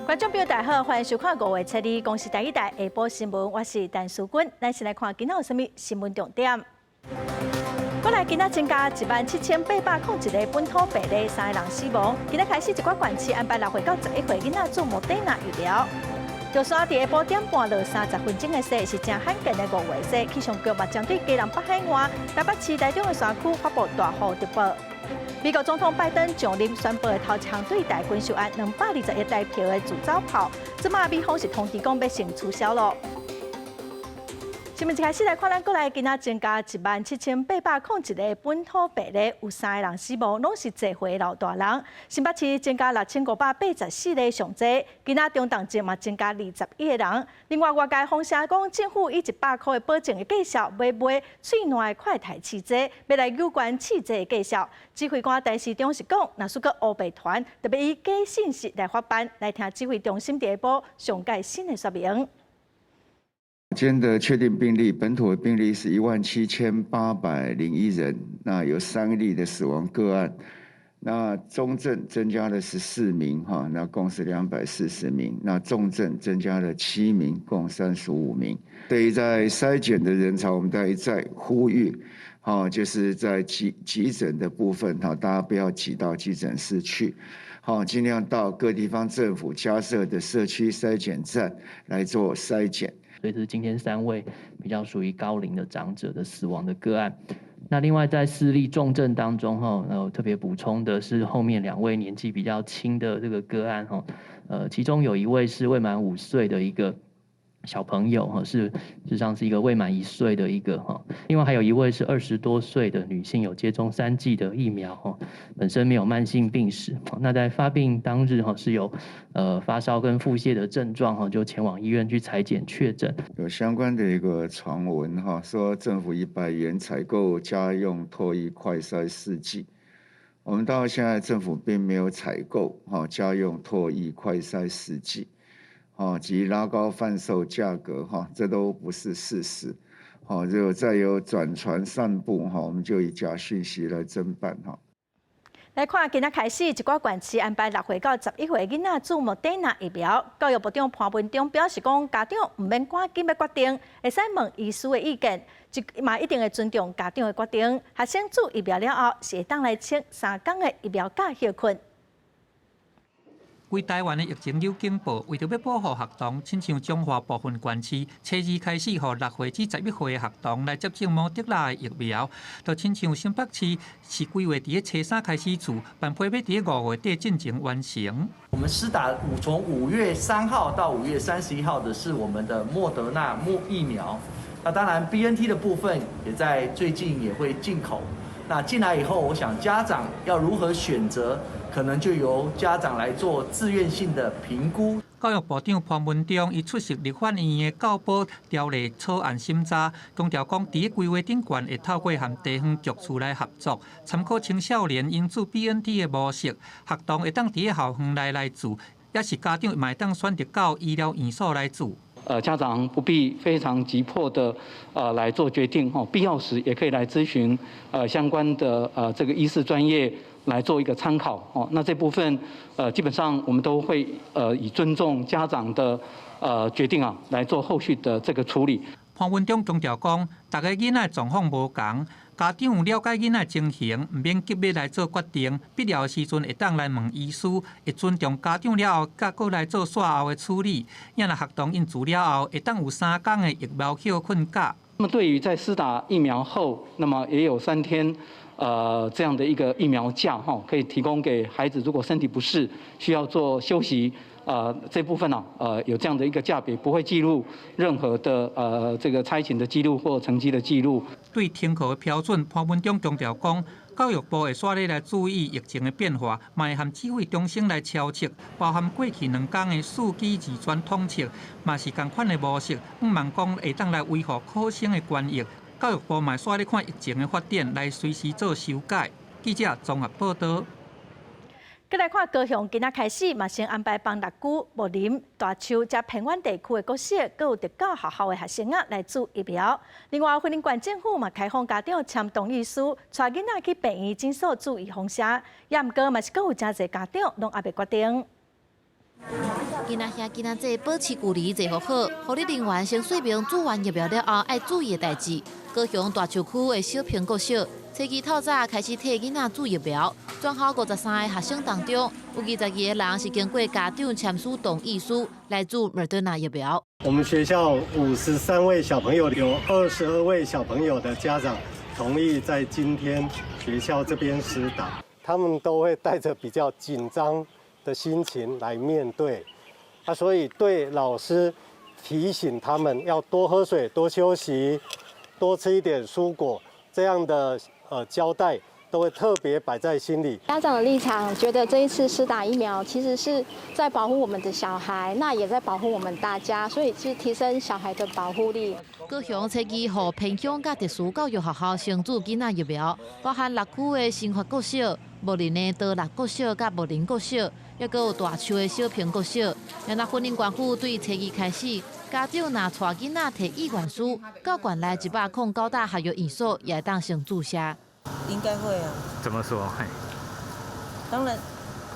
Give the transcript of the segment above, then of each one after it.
觀眾朋友大家好，歡迎收看五月七日公視台語台下晡新聞，我是陳淑君。咱先來看今仔有啥物新聞重點。國內今仔增加17,801個本土病例，三个人死亡。今仔開始一寡縣市安排6歲到11歲囡仔注莫德納疫苗。玉山佇下晡點半落30分鐘的雪，是誠罕見的五月雪。氣象局嘛針對基隆北海岸、台北市、台中的山區發布大雨特報。美國總統拜登上任宣布的頭一項對台軍售案220億台票的自走炮，這馬美方是通知講欲先取消囉。新聞一開始來看，咱國內今仔增加17,801個本土病例，有三个人死亡，攏是濟歲老大人。新北市增加6584例上濟，今仔中重症嘛增加21個人。另外，外界風聲講政府以100箍的保證的價數欲買喙瀾的快篩試劑，欲來有關試劑的價數。指揮官陳時中是講，若是閣烏白傳，著欲以假信息來法辦。來聽指揮中心佇下晡上蓋新的說明。今天的確定病例，本土的病例是17,801人，那有三例的死亡個案，那中症增加了14名，哈，那共是240名，那重症增加了7名，共35名。對於在篩檢的人潮，我們都一再呼籲，哈，就是在急診的部分，哈，大家不要擠到急診室去，好，盡量到各地方政府加設的社區篩檢站來做篩檢。所以這是今天三位比較屬於高齡的長者的死亡的個案。那另外在四例重症當中，哈，那特別補充的是後面兩位年紀比較輕的這個個案，哈，其中有一位是未滿5歲的一個小朋友哈，是事實上是一個未滿1歲的一個哈。另外還有一位是20多歲的女性，有接種3劑的疫苗哈，本身沒有慢性病史。那在發病當日哈是有發燒跟腹瀉的症狀哈，就前往醫院去採檢確診。有相關的一個傳聞哈，說政府以100元採購家用唾液快篩試劑，我們到現在政府並沒有採購哈家用唾液快篩試劑。哦，及拉高販售價格，哈，這都不是事實。好，如果再有轉傳散布，哈，我們就以假訊息來偵辦，哈。來看，今仔開始一寡縣市安排6歲到11歲囡仔注莫德納疫苗。教育部長潘文忠表示講，家長毋免趕緊欲決定，會使問醫師的意見，嘛一定會尊重家長的決定。學生注疫苗了後，是會當來請3工的疫苗假歇睏。規台灣的疫情有警報，為著欲保護學童，親像彰化部分縣市，初二開始予6歲至11歲的學童來接種莫德納的疫苗。就親像新北市是規劃佇咧初三開始注，但批欲佇咧5月底進前完成。我們施打從5月3號到5月31號的是我們的莫德納莫疫苗。那當然 BNT 的部分也在最近也會進口。那進來以後，我想家長要如何選擇，可能就由家長來做自願性的評估。教育部長潘文忠伊出席立法院的教保條例草案審查，強調講，佇咧規劃頂懸會透過和地方局處來合作，參考青少年應注 BNT 的模式，學童會當佇咧校園內來注，抑是家長嘛會當選擇到醫療院所來注。家長不必非常急迫的來做決定，吼，必要時也可以來諮詢相關的這個醫事專業來做一個參考，哦，那這部分基本上我們都會以尊重家長的決定啊來做後續的這個處理。潘文忠強調講，逐个囡仔狀況無仝，家長了解囡仔情形，毋免急欲來做決定，必要的時陣會當來問醫師，會尊重家長了後，才閣來做煞後的處理。也若學童𪜶注了後，會當有3工的疫苗歇睏假。那麼對於在施打疫苗後，那麼也有3天，這樣的一個疫苗假哈，可以提供給孩子，如果身體不適需要做休息，這部分呢，有這樣的一個假別，不會記錄任何的這個差勤的記錄或成績的記錄。對停課的標準，潘文忠強調講，教育部會煞咧來注意疫情的變化，嘛會和指揮中心來敲測，包含過去2工的數據二轉統測，嘛是仝款的模式，向望講會當來維護考生的權益。教育部嘛煞咧看疫情的發展，來隨時做修改。記者綜合報道。閣來看高雄，今仔開始嘛先安排幫六龜、木林、大樹遮偏遠地區的國小，閣有特教學校的學生仔來注疫苗。另外，雲林縣政府嘛開放家長簽同意書，帶囡仔去病院診所注預防射。也毋過嘛是閣有誠濟家長攏猶未決定。囡仔兄囡仔姊保持距離坐予好，護理人員先說明注完疫苗了後愛注意的代誌。高雄大樹區的小平國小，初二透早開始替囡仔注疫苗。全校53個學生當中，有22個人是經過家長簽署同意書來注莫德納疫苗。我們學校53位小朋友，有22位小朋友的家長同意在今天學校這邊施打，他們都會帶着比較緊張的心情來面對，啊，所以對老師提醒他們要多喝水、多休息、多吃一點蔬果，這樣的交代都會特別擺在心裡。家長的立場覺得這一次施打疫苗其實是在保護我們的小孩，那也在保護我們大家，所以是提升小孩的保護力。高雄初二予偏鄉佮特殊教育學校先注囡仔疫苗，包含六區的新發國小、木林的多樂國小佮木林國小，抑閣有大樹的小平國小。然後雲林縣府對初二開始，家長若帶囡仔提意願書，到縣內109大學育院所，也會當先注射。應該會啊。怎麼說？當然，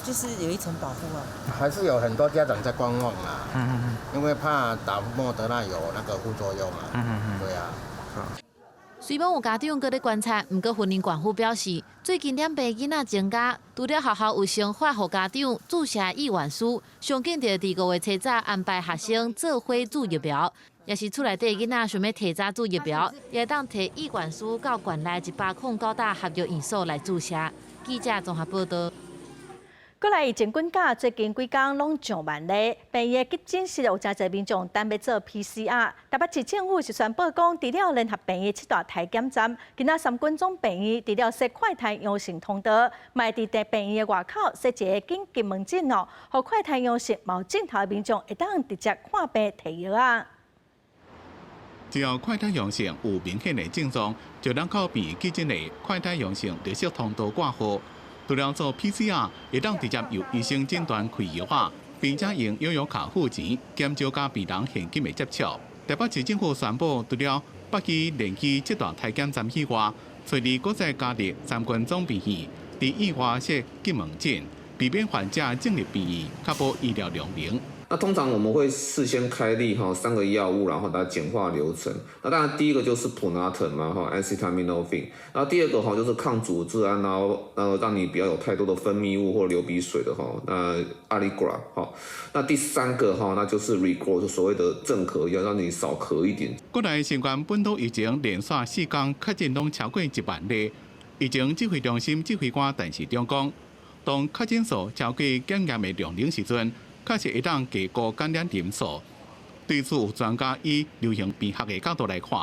就是有一層保護啊。還是有很多家長在觀望啊，因為怕打莫德納有那個副作用啊。對啊。雖罔有家長閣咧觀察，毋過雲林縣府表示，最近染病囡仔增加，除了學校有先發予家長注射意願書，上緊就佇5月初早安排學生做伙注疫苗，若是厝內底囡仔想欲提早注疫苗，也會當提意願書到縣內109大合約院所來注射。記者綜合報道。過來疫情滾價，最近幾工攏上萬例，病院急診室有誠濟民眾等欲做 PCR。台北市政府是宣布講，除了聯合病院七大篩檢站，今仔三軍總病院除了設快篩陽性通道，嘛佇病院的外口設一个緊急門診哦，予快篩陽性無症頭的民眾會當直接看病提藥仔。只要快篩陽性有明顯的症狀，就通到病院急診的快篩陽性綠色通道掛號。除了做 PCR，會當直接由醫生診斷開藥仔，並且用悠遊卡付錢，減少佮病人現金的接觸。台北市政府宣布，除了北基連基這大篩檢站以外，隨時閣再加入三軍總病院，佇院外設急門診，避免患者進入病院，確保醫療量能。那通常我們會事先開立哈三個藥物，然後來簡化流程。那當然第一個就是普拿疼嘛哈，acetaminophen。然後第二個哈就是抗組織胺，然後讓你不要有太多的分泌物或流鼻水的哈，那 Allegra 哈。那第三個哈，那就是 Regrow，就所謂的鎮咳藥，讓你少咳一點。國內新冠本土疫情連續4天確診攏超過1萬例，疫情指揮中心指揮官陳時中講，當確診數超過檢驗的量能時陣，確實會當提高感染人數。對此，有專家以流行病學的角度來看，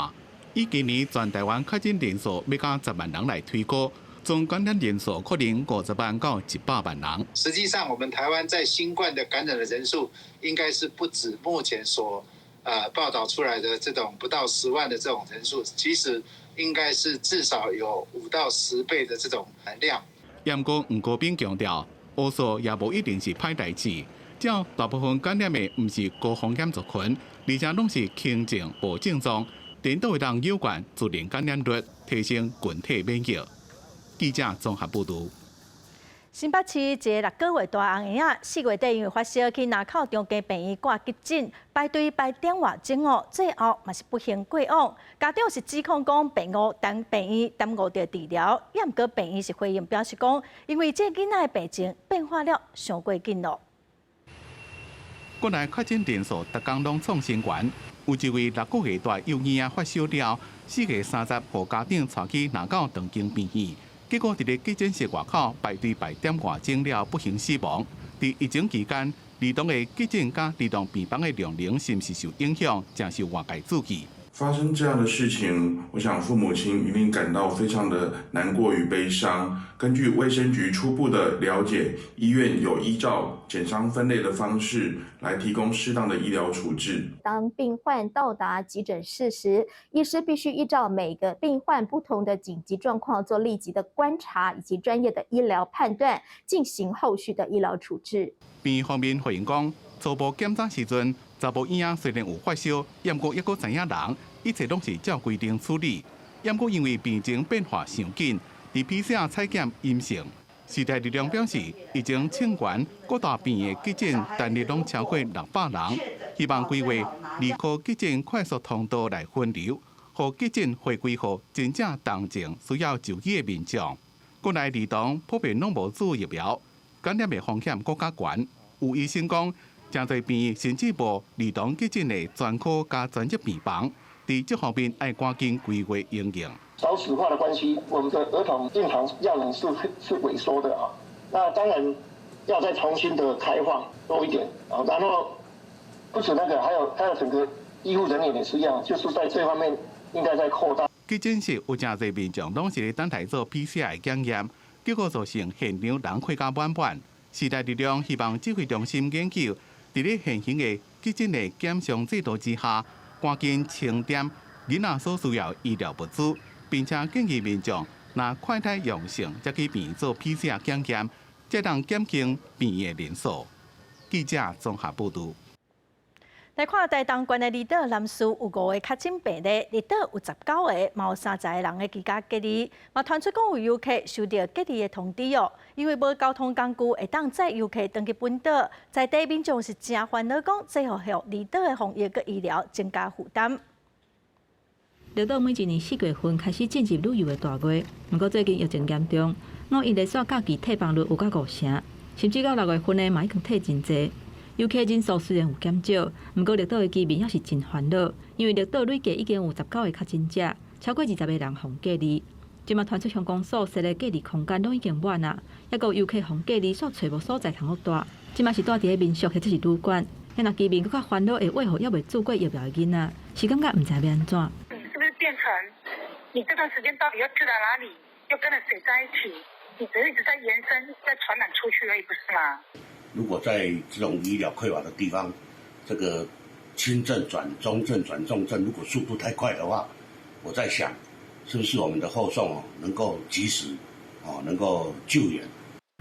以今年全台灣確診人數欲共10萬人來推估，總感染人數可能50萬到100萬人。實際上，我們台灣在新冠的感染的人數，應該是不止目前所報道出來的這種不到10萬的這種人數，其實應該是至少有5到10倍的這種量。毋過吳國斌強調，烏數也無一定是歹代誌。只要大部分感染的毋是高風險族群，而且攏是輕症無症狀，顛倒會當有關自然感染率，提升群體免疫。記者綜合報導。新北市一个6個月大翁兒仔，4月底因為發燒去林口長庚病院掛急診，排隊排點外鐘哦，最後嘛是不幸過往。家長是指控講病誤當病院耽誤著治療，也毋過病院是回應表示講，因為這囡仔的病情變化了傷過緊咯。國內確診人數逐工攏創新懸，有一位6個月大幼嬰仔發燒了，4月30予家長帶去林口長庚病院，結果佇咧急診室外口排隊排點外鐘了，不幸死亡。佇疫情期間，兒童的急診佮兒童病房的量能是毋是受影響，誠受外界注意。發生這樣的事情，我想父母親一定感到非常的難過與悲傷。根據衛生局初步的了解，醫院有依照檢傷分類的方式來提供適當的醫療處置。當病患到達急診室時，醫師必須依照每個病患不同的緊急狀況做立即的觀察以及專業的醫療判斷，進行後續的醫療處置。病院方面回應講，初步檢查時陣，查某嬰仔雖然有發燒，毋過猶閣知影人，一切攏是照規定處理。毋過因為病情變化傷緊，佇 PCR 採檢陰性，時代力量表示，已經請願各大病院的急診單日攏超過600人，希望規劃兒科急診快速通道來分流，予急診回歸予真正當前需要就醫的民眾。國內兒童普遍攏無注疫苗，感染的風險閣較懸。有醫生講，誠濟病院甚至無兒童急診的專科佮專職病房，佇這方面愛趕緊規劃應用。少子化的關係，我們的兒童病房量能是萎縮的啊。那當然要再重新的開放多一點啊，然後不止那個，還有整個醫護人員也是一樣，就是在這方面應該再擴大。急診室有誠濟民眾攏是咧等待做 PCR 檢驗，結果造成現場人客甲滿滿。時代力量希望指揮中心研究，佇咧現行的急診的檢傷制度之下，趕緊清點囡仔所需要醫療物資，並且建議民眾若快篩陽性，才去病院做 PCR 檢驗，才能減輕病院的人數。記者綜合報導。來看台東縣的離島南勢有五個確診病例，綠島有19個，嘛有30個人的居家隔離。嘛傳出講有遊客收到隔離的通知哦，因為無交通工具會當載遊客轉去本島，在地民眾是誠煩惱，講這予離島的防疫佮醫療增加負擔。綠島每一年4月份開始進入旅遊的大月，毋過最近疫情嚴重，五一連續假期退房率有到五成，甚至到6月份呢嘛已經退真濟。遊客人數雖然有減少，毋過綠島的居民猶是真煩惱，因為綠島累計已經有19個確診者，超過20個人予隔離。這馬傳出鄉公所設的隔離空間攏已經滿啊，猶閣有遊客予隔離煞揣無所在通好蹛。這馬是蹛佇咧民宿或者是旅館，遐若居民閣較煩惱，會餵予猶未注過疫苗的囡仔，是感覺毋知欲按怎。你是不是變成你這段時間到底又去了哪裡，又跟了誰在一起？你只是一直在延伸，一直在傳染出去而已，不是嗎？如果在這種醫療匱乏的地方，這個輕症轉中症轉重症，如果速度太快的話，我在想，是不是我們的後送哦能夠及時哦能夠救援？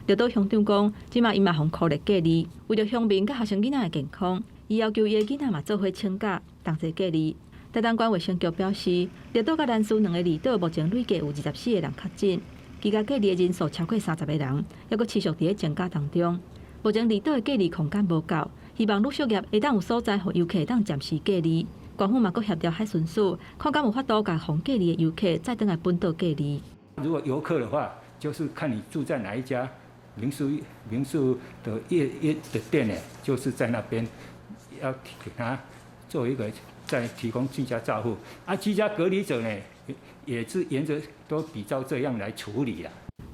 綠島鄉長講，這馬伊嘛予箍列隔離，為著鄉民佮學生囡仔的健康，伊要求伊的囡仔嘛做伙請假同齊隔離。台東縣衛生局表示，綠島佮蘭嶼兩个離島目前累計有24個人確診，居家隔離的人數超過30個人，猶閣持續佇咧增加當中。目前離島的隔離空間無夠，希望旅宿業會當有所在，予遊客會當暫時隔離。縣府嘛閣協調海巡署，看敢有法度共予隔離的遊客載轉來本島隔離。如果遊客的話，就是看你住在哪一家民宿的業業的店呢，就是在那邊要給他做一個再提供居家照護。啊，居家隔離者呢，也是沿著都比照這樣來處理啦。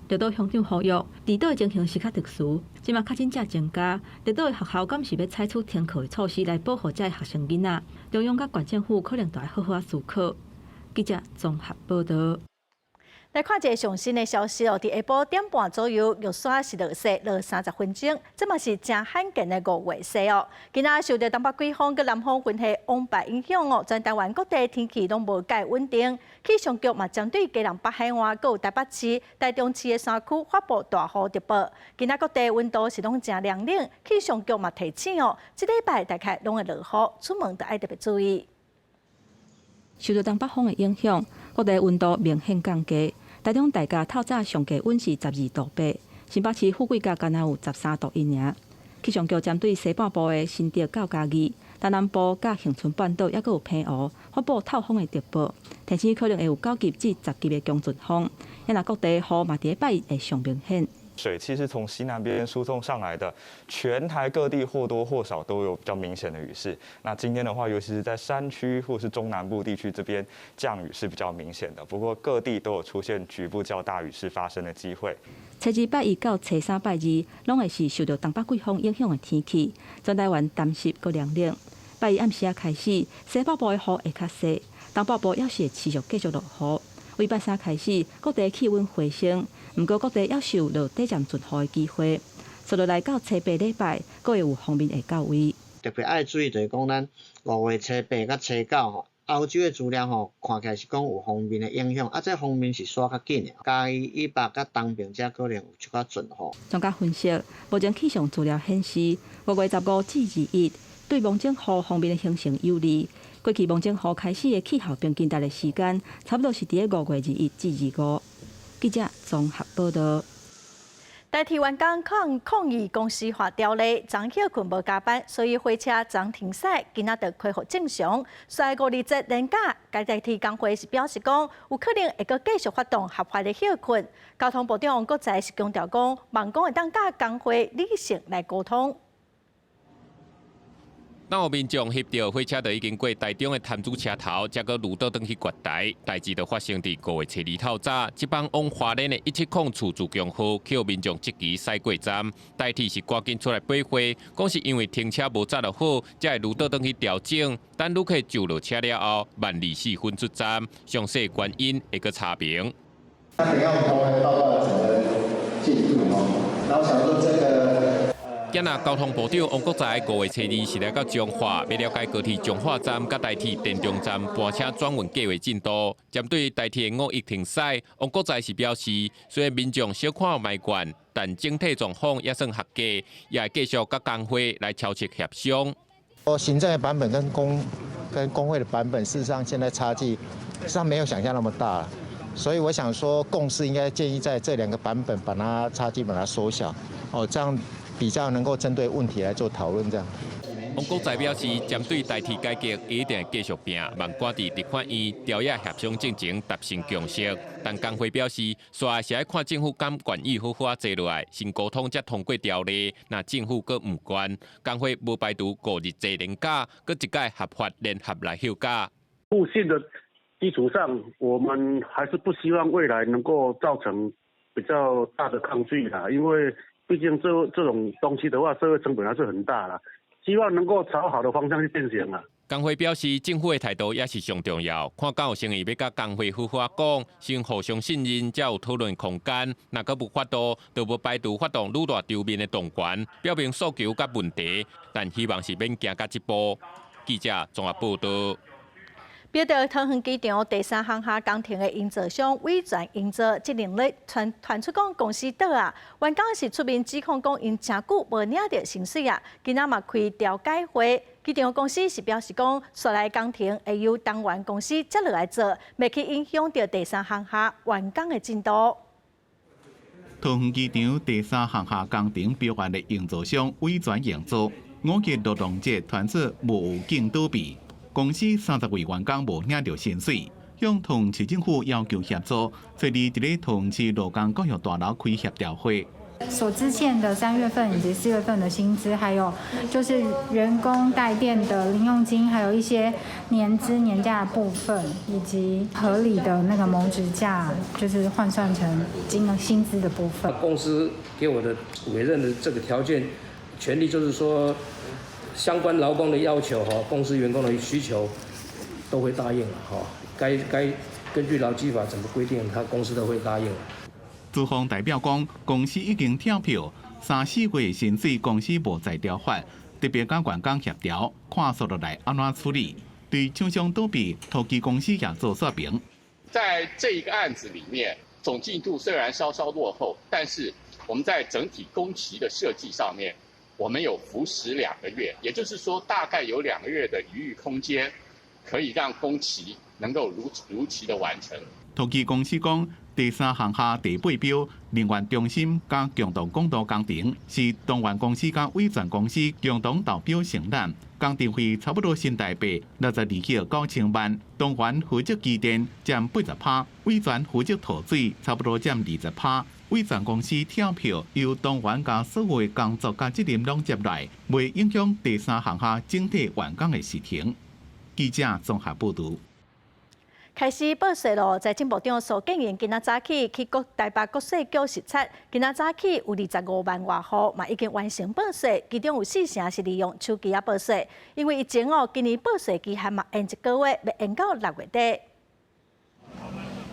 綠島鄉長呼籲，離島的情形是較特殊，這馬確診者增加，綠島的學校敢是欲採取停課的措施來保護遮的學生囡仔？中央佮縣政府可能著愛好好仔思考。記者綜合報導。來看一个上新的消息哦，佇下晡點半左右，玉山是落雪落30分鐘，這嘛是誠罕見的五月雪哦。今仔受著東北季風佮南方雲系往來影響哦，全台灣各地天氣攏無蓋穩定。氣象局嘛針對基隆北海岸、閣有台北市、台中市的山區發布大雨特報。今仔各地溫度是攏誠涼冷，氣象局嘛提醒哦，這禮拜大概攏會落雨，出門著愛特別注意。受著東北風的影響，各地溫度明顯降低。台中大甲透早上低溫是12.8度，新北市富貴角干焦有13.1度爾。氣象局針對西半部的新竹到嘉義、東南部佮恆春半島，猶閣有澎湖發布透風的特報，提醒可能會有9級至10級的強陣風。遐若各地雨嘛，佇禮拜一會上明顯。水汽是從西南邊輸送上來的，全台各地或多或少都有比較明顯的雨勢。那今天的話，尤其是在山區或是中南部地區這邊降雨是比較明顯的。不過各地都有出現局部較大雨勢發生的機會。初二拜一到初三拜二，攏會是受著東北季風影響的天氣，全台灣乾濕閣涼冷。拜一暗時仔開始，西北部的雨會較細，東北部猶是會持續繼續落雨。為拜三開始，各地氣溫回升，毋過各地猶是有落短暫陣雨的機會。紲落來到初八禮拜，閣會有鋒面會到位。特別愛注意就是講，咱5月初八佮初九吼，歐洲的資料吼，看起來是講有鋒面的影響，啊，這鋒面是徙較緊的，嘉義以北佮東邊遮可能有一寡陣雨。專家分析，目前氣象資料顯示，5月15至21對蒙頂雨鋒面的形成有利。過去蒙頂雨開始的氣候平均值的時間，差不多是佇咧5月21至25。記者綜合報導。台鐵員工抗議公司化條例，昨歇睏無加班，所以火車昨停駛，今仔就恢復正常。所以五二節連假，該台鐵工會是表示講，有可能會閣繼續發動合法的歇睏。交通部長王國材是強調講，望講會當佮工會理性來溝通。當有民眾翕著火車就已經過台中的潭子車頭，才閣繞倒轉去月台，代誌就發生佇5月初二透早，這班往花蓮的170次自強號，予民眾質疑駛過站，台鐵是趕緊出來駁回，講是因為停車無紮落好，才會繞倒轉去調整。等旅客就落車了後，1:24出站，詳細原因會閣查明。他等下我們報告整個進度哦，然後想說這個。今仔交通部長王國材5月初二是來到彰化，欲了解高鐵彰化站佮台鐵田中站班車轉運計畫進度。針對台鐵五一停駛，王國材是表示，雖然民眾小可埋怨，但整體狀況也算合格，也會繼續佮工會來敲切協商。行政的版本跟工會的版本，事實上現在差距，實際上沒有想象那麼大，所以我想說共識應該建議在這兩個版本把它差距把它縮小，哦，這樣。比較能夠針對問題來做討論，這樣。王國材表示，針對台鐵改革，一定會繼續拚，望趕佇立法院朝野協商進前達成共識。但工會表示，煞是愛看政府敢願意好好仔坐落來，先溝通才通過條例。若政府閣毋願，工會無排除五日節連假，閣一改合法聯合來休假。互信的基礎上，我們還是不希望未來能夠造成比較大的抗拒啦，因為畢竟這種東西的話，社會成本還是很大啦。希望能夠朝好的方向去進行啊。工會表示，政府的態度也是上重要，看敢有誠意欲佮工會好好仔講，先互相信任，才有討論空間。若閣無法度，就無排除發動愈大場面的動員，表明訴求佮問題。但希望是免行到這步。記者綜合報道。表到桃園機場第三航廈工程的營造商偉全營造，這兩日傳出講公司倒啊，員工是出面指控講𪜶誠久無領著薪水啊，今仔嘛開調解會，機場公司是表示講，紲來工程會由東元公司接落來做，袂去影響著第三航廈完工的進度。桃園機場第三航廈工程標案的營造商偉全營造，五一勞動節傳出無預警倒閉。公司30位員工無領著薪水，向桃園市政府要求協助，設立佇咧桃園市勞工教育大樓開協調會。所資欠的3月份以及4月份的薪資，還有就是員工代墊的零用金，還有一些年資年假的部分，以及合理的那個模值價，就是換算成金額薪資的部分。公司給我的委任的這個條件、權利，就是說，相關勞工的要求哈，公司員工的需求都會答應了哈。該根據勞基法怎麼規定，他公司都會答應。資方代表講，公司已經跳票，三四月薪水公司無在調發，特別佮員工協調，看紲落來按怎處理。對廠商倒閉，土機公司也做說明。在這一個案子裡面，總進度雖然稍稍落後，但是我們在整體工期的設計上面，我們有扶持2個月，也就是說大概有兩個月的餘裕空間，可以讓工期能夠如期的完成。土機公司講，第三航廈第八標能源中心佮共同公道工程是東元公司佮偉全公司共同投標承攬，工程費差不多新台幣62億9千萬，東元負責機電佔80%，偉全負責塗水差不多佔20%。偉全公司跳票，由東元將所有的工作佮責任攏接來，袂影響第三航廈整體完工的時程。記者綜合報導。開始報稅咯，財政部長蘇建榮今仔早起去國台北國稅局視察，今仔早起有25萬外戶嘛已經完成報稅，其中有四成是利用手機仔報稅，因為疫情哦，今年報稅期限嘛延一個月，欲延到6月底。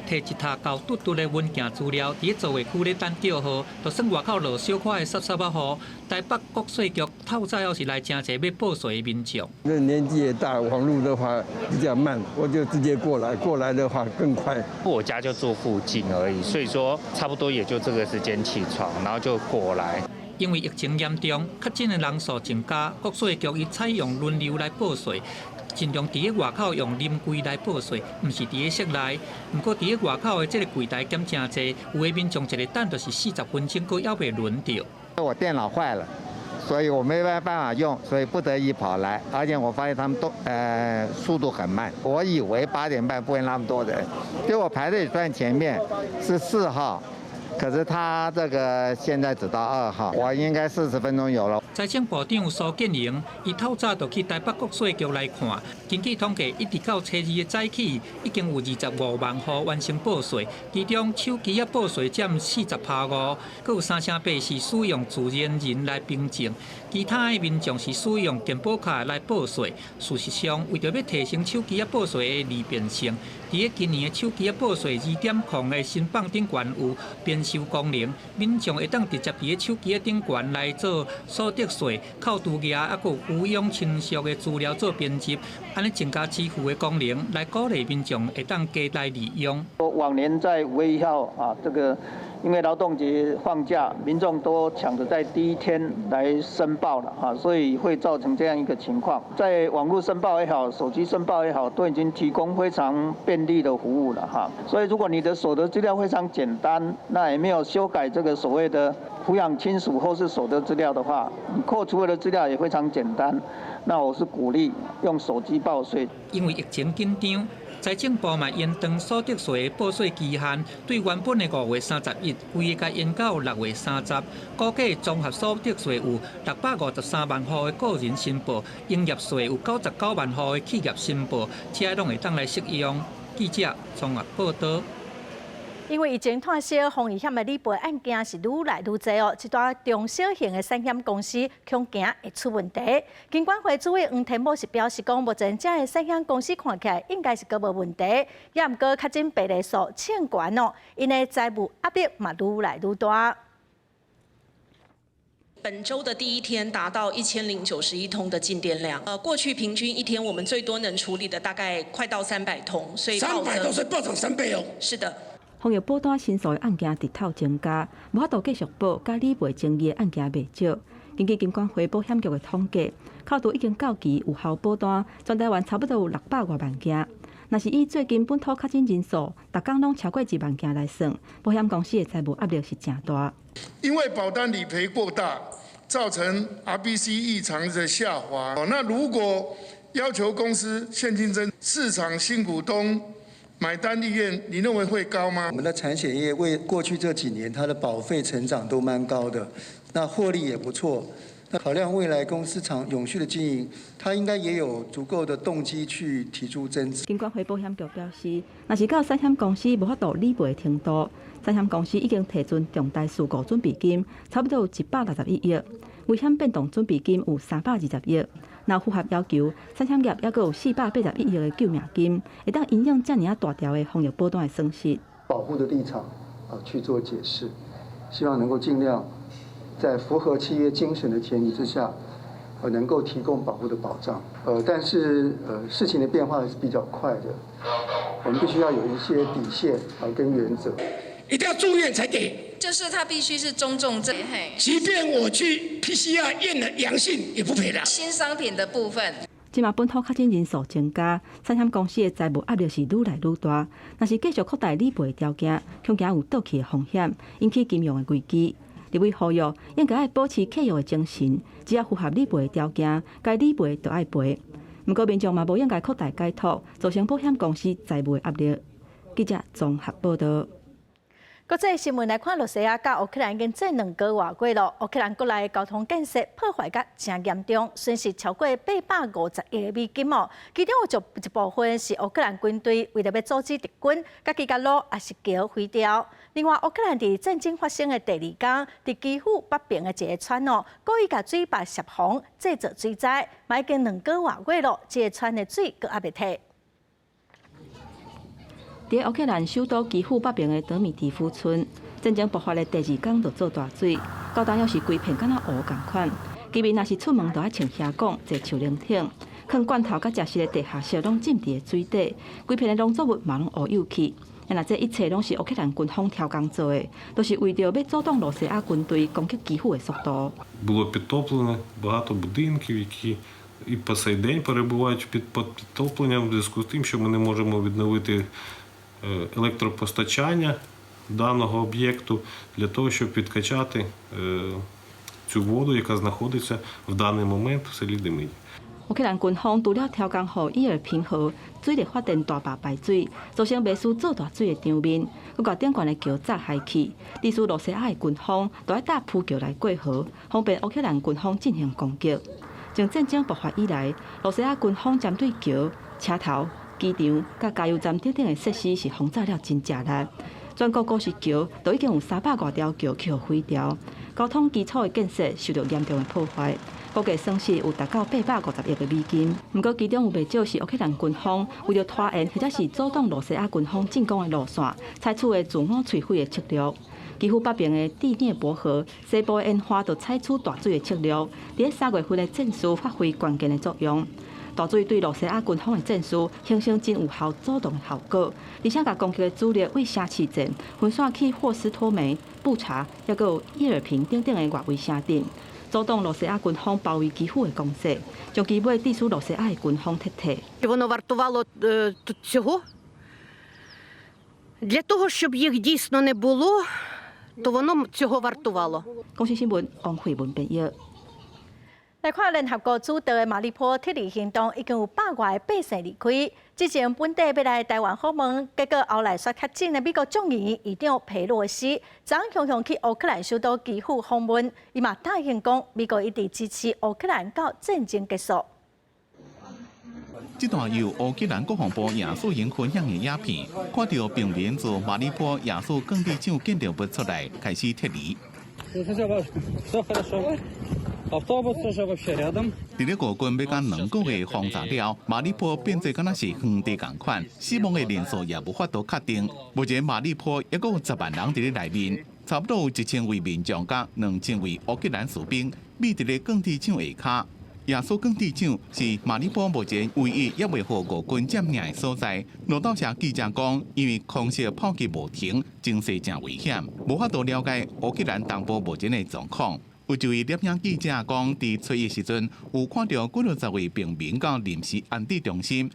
提一疊厚嘟嘟的文件資料，佇座位區咧等叫號，就算外口落小可的濕濕仔雨，台北國稅局透早猶是來誠濟欲報稅的民眾。那年紀也大，網路的話比較慢，我就直接過來，過來的話更快。我家就住附近而已，所以說差不多也就這個時間起床，然後就過來。因為疫情嚴重，確診的人數增加，國稅局已採用輪流來報稅。盡量佇咧外口用臨櫃來報稅，毋是佇咧室內。毋過佇咧外口的這个櫃台減誠濟，有的民眾一个等就是40分鐘，閣猶未輪著。我電腦壞了，所以我沒辦法用，所以不得已跑來。而且我發現他們都速度很慢，我以為8點半不會那麼多人，結果排隊算前面是4號。可是他這個現在只到2號，我應該40分鐘有了。財政部長蘇建榮，伊透早就去台北國稅局來看，根據統計，一直到初二的早起，已經有25萬戶完成報稅，其中手機仔報稅佔40%5，閣有3.8是使用自然人來憑證，其他的民眾是使用健保卡來報稅。事實上，為著欲提升手機仔報稅的利便性，佇咧今年的手機仔報稅2.0的新版頂懸有編收功能，民眾會當直接佇咧手機仔頂懸來做所得稅、扣除額，抑閣有撫養親屬的資料做編輯，按呢增加支付的功能，來鼓勵民眾會當加來利用。往年在5月1號啊，這個因為勞動節放假，民眾都搶着在第一天來申報了哈，所以會造成這樣一個情況。在網絡申報也好，手機申報也好，都已經提供非常便利的服務了哈。所以如果你的所得資料非常簡單，那也沒有修改這個所謂的撫養親屬或是所得資料的話，你扣除的資料也非常簡單。那我是鼓勵用手機報稅。因為疫情緊張，財政部嘛延長所得稅的報稅期限，對原本的5月31，規个共延到6月30。估計綜合所得稅有653萬戶的個人申報，營業稅有99萬戶的企業申報，這攏會當來適用。記者綜合報導。因為疫情拖燒，風險的理賠案件是愈來愈濟哦。這單中小型的產險公司恐驚會出問題。金管會主委黃天牧是表示講，目前這个產險公司看起來應該是閣無問題，也毋過確診病例數衝懸哦，𪜶的財務壓力嘛愈來愈大。本週的第一天達到1091通的進電量，過去平均一天我們最多能處理的大概快到300通，所以300多，所以暴漲3倍哦。是的。防疫保單申訴的案件直透增加，無法度繼續保，佮理賠爭議的案件袂少。根據金管會保險局的統計，扣除已經到期有效保單，全台灣差不多有600外萬件。若是以最近本土確診人數，逐工攏超過1萬件來算，保險公司的財務壓力是誠大。因為保單理賠過大，造成 RBC 異常的下滑。那如果要求公司現金增，市場新股東買單意願，你認為會高嗎？我們的產險業為過去這幾年，它的保費成長都蠻高的，那獲利也不錯。那考量未來公司長永續的經營，它應該也有足夠的動機去提出增資。金管會保險局表示，若是到產險公司無法度理賠的程度，產險公司已經提存重大事故準備金，差不多有161億，危險變動準備金有320億。若符合要求，產險業猶閣有481億的救命金，會當因應遮爾仔大條的防疫保單的損失。保護的立場啊去做解釋，希望能夠盡量在符合契約精神的前提之下，能夠提供保護的保障。但是事情的變化還是比較快的，我們必須要有一些底線啊跟原則。一定要住院才給。就是他必須是中重症，即便我去 PCR 驗了陽性，也不賠的。新商品的部分，這馬本土確診人數增加，產險公司的財務壓力是愈來愈大。若是繼續擴大理賠條件，恐驚有倒去的風險，引起金融的危機。立委呼籲應該愛保持契約的精神，只要符合理賠的條件，該理賠就愛賠。毋過民眾嘛無應該擴大解託，造成保險公司財務的壓力。記者綜合報導。國際新聞來看，羅西亞佮烏克蘭已經戰2個外月囉。烏克蘭國內交通建設破壞甲誠嚴重，損失超過850億美金哦。其中有一部分是烏克蘭軍隊為著欲阻止敵軍，家己共路抑是橋毀掉。另外，烏克蘭佇戰爭發生的第二工，佇基輔北邊的一个村哦，故意共水壩泄洪，製造水災，嘛已經2個外月囉，這个村的水閣猶未退。佇烏克蘭首都基輔北邊的德米蒂夫村，戰爭爆發的第二工就做大水，到當猶是規片敢若湖仝款。居民若是出門，就愛穿鞋管坐樹奶艇，囥罐頭佮食食的地下室攏浸佇水底，規片的農作物嘛攏烏有去。若這一切攏是烏克蘭軍方刁工做的，都是為著欲阻擋羅西亞軍隊攻擊基輔的速度。 Було підтоплено багато будинків, які І по сей день перебувають під підтопленням в зв'язку з тим, що ми не можемо відновити електропостачання даного об'єкту для того, щоб підкачати цю воду, яка знаходиться в даний момент в селі Демидів. 烏克蘭軍方除了挑工予伊爾平河水力發電大壩排水，造成袂輸做大水的場面，閣共頂懸的橋砸害去，致使羅西亞的軍方都愛搭浮橋來過河，方便烏克蘭軍方進行攻擊。從戰爭爆發以來，羅西亞軍方針對橋、車頭、機場、佮加油站等等的設施是轟炸了真食力。全國五十橋都已經有三百外條橋予毀掉，交通基礎的建設受到嚴重的破壞，估計損失有達到850億的美金。毋過其中有袂少是烏克蘭軍方為著拖延或者是阻擋羅西亞軍方進攻的路線，採取的自我摧毀的策略。基輔北邊的第聶伯河西部的沿岸就採取大水的策略，佇3月份的戰事發揮關鍵的作用。大水對羅西亞軍方的戰事形成真有效阻擋的效果，而且共攻擊的主力對城市戰分散去霍斯托梅、布查，抑閣有伊爾平等等的外圍城鎮，阻擋羅西亞軍方包圍基輔的攻勢，將其尾致使羅西亞的軍方撤退。 Воно вартувало цього. Для того, щоб їх дійсно не було, то воно цього вартувало. 公視新聞王慧文編譯。來看聯合國主導的馬里波撤離行動，已經有百外个百姓離開。之前本底欲來台灣訪問，結果後來煞確診的美國眾議院議長裴洛西，昨昏雄雄去烏克蘭首都基輔訪問，伊嘛答應講，美國一直支持烏克蘭到戰爭結束。這段由烏克蘭國防部亞速營分享的影片，看著平民自馬里波亞速鋼鐵廠建築物出來，開始撤離。佇咧俄軍欲甲兩個月轟炸了，馬里波變做敢若是園地仝款，死亡的人數也無法度確定。目前馬里波抑閣有10萬人佇咧內面，差不多有1000位民眾佮2000位烏克蘭士兵，覕佇咧鋼鐵廠下跤。亞速鋼鐵廠是馬里波目前唯一猶未予俄軍佔領的所在。路透社記者講，因為空襲炮擊無停，情勢誠危險，無法度了解烏克蘭東部目前的狀況。有一位攝影記者講，佇初一時陣有看著幾若十位平民到臨時安置中心。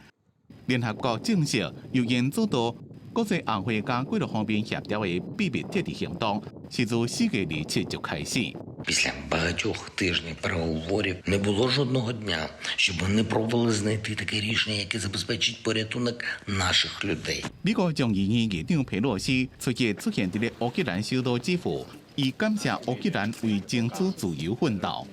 聯合國證實，由𪜶主導國際紅會佮幾若方面協調的秘密撤離行動，是自4月27就開始。 Після багатьох тижнів переговорів не було жодного дня, щоб вони пробували знайти таке рішення, яке забезпечить порятунок наших людей. 美國眾議院議長佩洛西初日出現佇咧烏克蘭首都基輔，伊感謝烏克蘭為爭取自由奮鬥。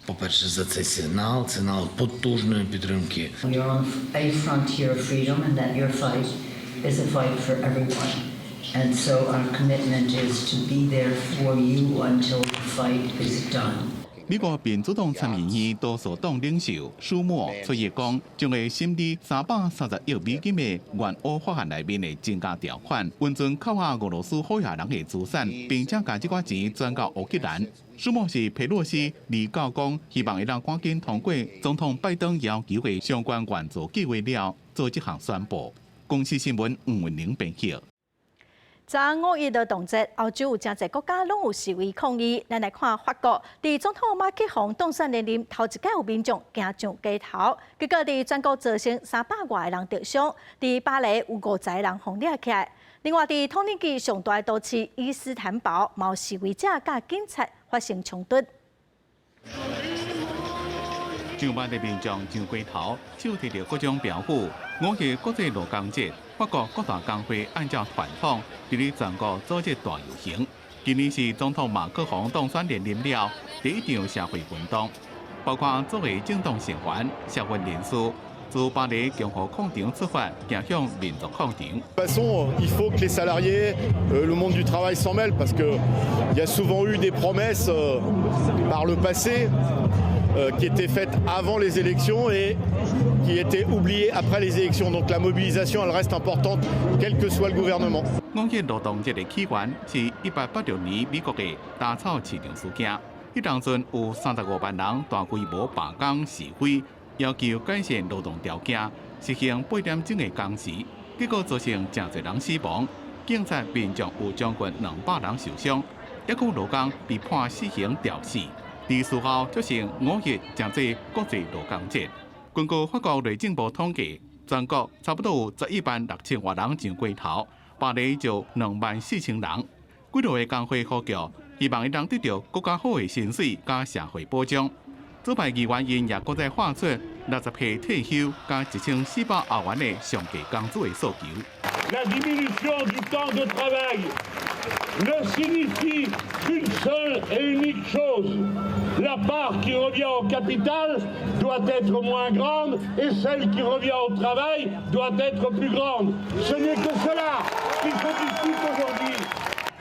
По-перше, за цей сигнал, сигнал потужної підтримки. We are on a frontier of freedom and that your fight is a fight for everyone. And so our commitment is to be there for you until the fight is done. 美國民主黨參議院多數黨領袖舒默出日講，將會審理330億美金的援烏法案內面的增加條款，允准扣押俄羅斯好野人的資產，並且共這寡錢轉到烏克蘭。舒默是佩洛西預告講，希望會當趕緊通過總統拜登要求的相關援助計劃了，做這項宣布。公視新聞吳文玲編譯。昨五一勞動節，歐洲有誠濟國家攏有示威抗議。咱來看法國，佇總統馬克宏當選連任頭一擺有民眾行上街頭，結果佇全國造成300外個人著傷，佇巴黎有50個人予掠起來。另外，佇土耳其上大的都市伊斯坦堡，嘛有示威者佮警察發生衝突。上萬的民眾上街頭，手提著各種標語。五一國際勞工節，法國各大工會按照傳統，佇咧全國組織大遊行。今年是總統馬克宏當選連任了第一場社會運動，包括作為政黨成員、社運人士，自巴黎共和廣場出發，行向民族廣場。 De toute façon, il faut que les salariés, le monde du travail s'en mêle parce que il y a souvent eu des promesses par le passé qui étaient faites avant les élections et qui étaient oubliées après les élections. Donc la mobilisation, elle reste importante, quel que soit le gouvernement. 五一勞動節的起源是1886年美國的稻草市場事件，彼當陣有35萬人大規模罷工示威，要求改善勞動條件，實行8點鐘的工時，結果造成誠濟人死亡，警察民眾有將近200人受傷，抑閣有勞工被判死刑吊死。佇事後促成五一成做國際勞工節。根據法國內政部統計，全國差不多有11萬6千外人上街頭，巴黎就2萬4千人。幾落个工會呼叫，希望會當得著閣較好的薪水佮社會保障。左派議員𪜶也閣再喊出60歲退休佮1400歐元的上低工資的訴求。 La diminution du temps de travail ne signifie qu'une seule et unique chose. La part qui revient au capital doit être moins grande et celle qui revient au travail doit être plus grande. Ce n'est que cela qui se discute aujourd'hui.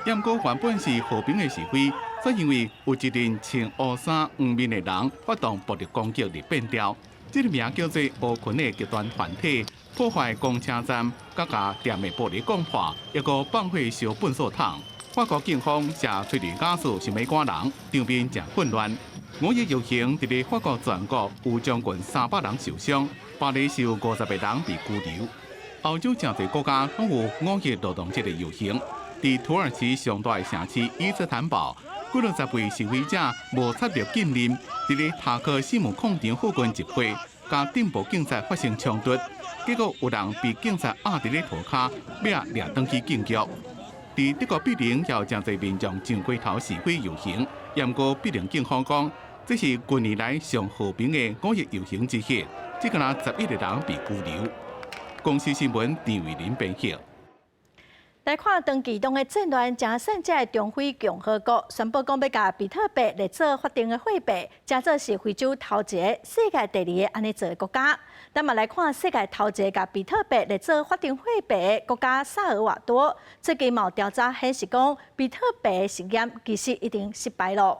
毋過原本是和平的示威，卻因為有一陣穿烏衫黃面的人發動暴力攻擊而變調。這個名叫做烏群的極端團體破壞公車站，閣共店的玻璃講破，抑閣放火燒糞掃桶。法國警方射催淚瓦斯想欲趕人，場面誠混亂。五一遊行佇咧法國全國有將近300人受傷，巴黎是有50個人被拘留。歐洲誠濟國家攏有五一勞動節的遊行。佇土耳其上大的城市伊斯坦堡，幾落十位示威者無插入禁令，佇咧塔克西姆廣場附近集會，佮鎮暴警察發生衝突，結果有人被警察壓佇咧塗跤，欲掠轉去警局。佇德國柏林也有誠濟民眾上街頭示威遊行，毋過柏林警方講，這是近年來上和平的五一遊行之一，這敢若11個人被拘留。公視新聞陳慧琳編譯。來看長期中的戰亂，誠散赤的中非共和國宣布講欲共比特幣列做法定的貨幣，成做是非洲頭一个、世界第二个按呢做的國家。咱嘛來看世界頭一个共比特幣列做法定貨幣的國家薩爾瓦多，最近嘛有調查顯示講，比特幣實驗其實已經失敗囉。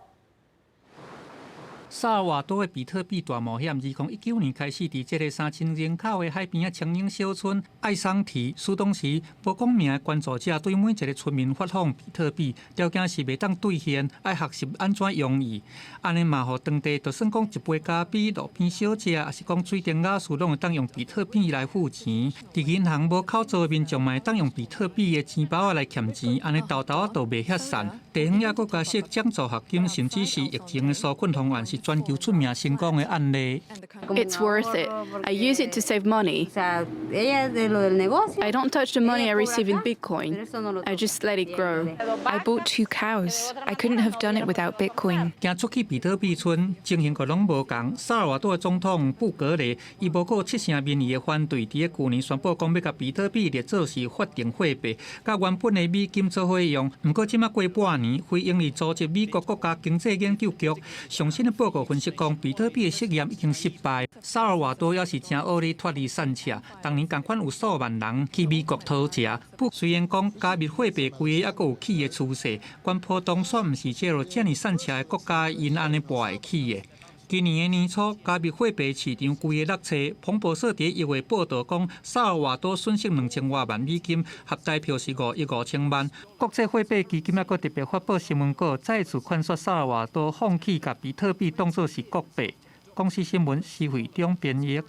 薩爾瓦多的比特幣大冒險，2019年開始，佇這个3000人口的海邊仔精英小村愛桑提，蘇當時無講名的捐助者對每一个村民發放比特幣，條件是袂當兌現，愛學習按怎用伊。按呢嘛，予當地就算講一杯咖啡、路邊小食，抑是講水電瓦斯，攏會當用比特幣來付錢。佇銀行無扣槽的民眾嘛會當用比特幣的錢包仔來挾錢，按呢沓沓仔都袂遐散。地方抑閣加設獎助學金，甚至是疫情的紓困方案，是全球出名成功的案例。 It's worth it. I use it to save money. I don't touch the money I receive in Bitcoin. I just let it grow. I bought two cows. I couldn't have done it without Bitcoin. 行出去比特幣村，情形閣攏無仝。薩爾瓦多的總統布格雷，伊無顧七成民意的反對，佇咧舊年宣布講欲共比特幣列做是法定貨幣，佮原本的美金做伙用。毋過這馬過半年，非營利組織美國國家經濟研究局上新的報告分析講，比特幣的實驗已經失敗。薩爾瓦多也是誠烏咧脫離散赤，當年仝款有數萬人去美國討食。不雖然講加密貨幣規个猶閣有起的趨勢，懸波動煞毋是這個遮爾散赤的國家𪜶按呢跋會起的。今年的年初，加密貨幣市場規个落車，彭博社佇1月報導講，薩爾瓦多損失2000外萬美金，合台票是5億5千萬。國際貨幣基金猶閣特別發布新聞稿，再次勸說薩爾瓦多放棄共比特幣當做是國幣。公視新聞施惠中編譯。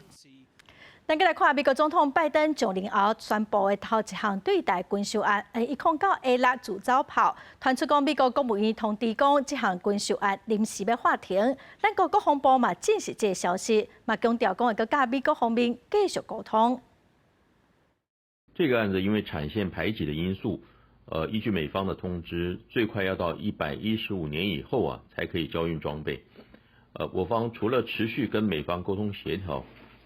咱閣來看美國總統拜登上任後宣布的頭一項對台軍售案，M109 A6自走炮，傳出講美國國務院通知講，這項軍售案臨時欲喊停。咱國國防部嘛證實這个消息，嘛強調講會閣佮美國方面繼續溝通。這個案子因為產線排擠的因素，依據美方的通知，最快要到115年以後啊，才可以交運裝備。我方除了持續跟美方溝通協調，